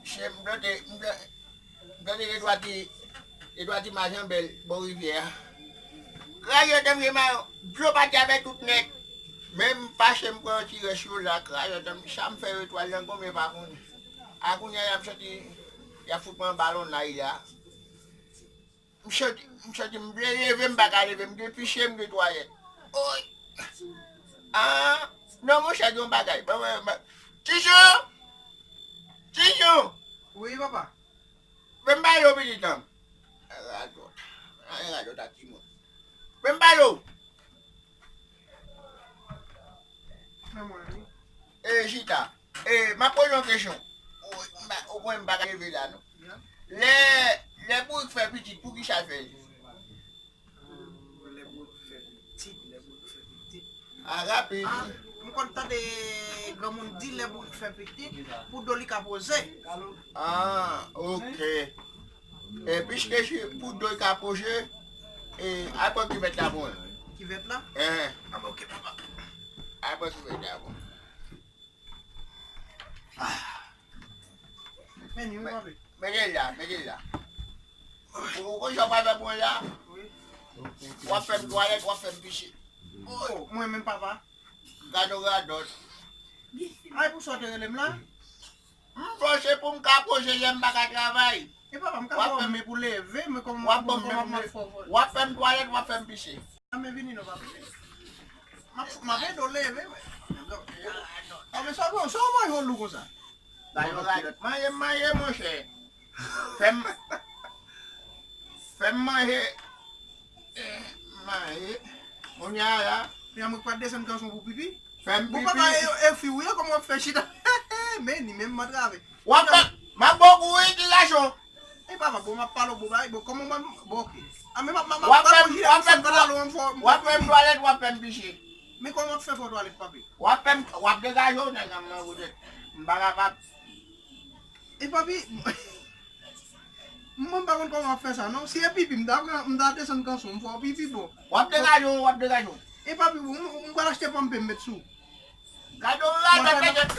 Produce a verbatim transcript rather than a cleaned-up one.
Che, m plante, m plante, m plante de twa ti, de twa ti majanbèl bò rivyè a. Kraze yo te m gen mayo, dlo pati avè tout nèt. Men m fache m pran yon ti rès yo la, kraze yo te m, sa m fè yo etwal nan gonmen pa konnen. A kounye a y ap soti, y ap fout mwen balon la, la. M santi, m santi m vle leve, m pa ka leve, m gen pise, m gen twalèt. Oy! Ah! Non, monchè, gen yon bagay. Ban mwen, ban. Tijou! Tijou! Wi, papa. Vin m pale w, pitit an. Radòt. Ay, radòt ak timoun. Vin m pale w. Nan mwen, wi. E, chita. E, m ap poze yon kesyon. Ou, m pa, ou konnen m pa ka leve la, non. Lè, lè bourik fè pitit, poukisa l fè l? Lè bourik fè pitit, lè bourik fè pitit. A, rapid. Ah, m konn tande granmoun di lè bourik fè pitit, pou do li ka poze. Ah, ok. E piske si pou do l ka poze, e, al pran kivèt la pou mwen. Kivèt la? Enhen. Ah, ok, papa. Al pran kivèt la pou mwen. Men ni wi, papi. Mete l la, mete l la. Ou, ou konn sa w pral fè pou mwen la? Wi. W ap fè m twalèt, w ap fè m pise. Oh, mwen menm, papa. Gad yon radòt. Ay, pou sa w te rele m la? M fòse pou m ka poze lè m pa ka travay. E papa, m ka fòme pou leve, men kòman, w ap ban m, kòman m ap fè w fòse? W ap fè m twalèt, w ap fè m pise. A, men vini non, papa. M ap, m ap ede w leve, men. A, men sa w, sa w manje w lou konsa? Ba yo radòt. Manje, manje, monchè. Fè m, fè m manje. Eh, manje. Kounye a la. Kounye a mwen pral desann kanson pou pipi. Fè m pipi. Bon, papa, e, e fi w ye, kòman w ap fè chita? Men ni menm m antrave. W ap fè, m ap ba w kouri, ti gason. E papa, bon, m ap pale w, bon, bay, bon, kòman mwen, bon, ok. A, men m ap, m ap, w ap fè m, w ap fè m twalèt, w ap fè m pise. Men kòman w ap fè fè w twalèt, papi? W ap fè m, w ap degaje w, nèg an, mwen, poutèt m pa kapab. E papi, mwen pa konn kòman w ap fè sa, non. Si e pipi, m ta pran, m ta desann kanson, m fè w pipi, bon. W ap degaje w, w ap degaje w. E papi, bon, m, m pral achte panpe m met sou. Gade w la, gade, gade.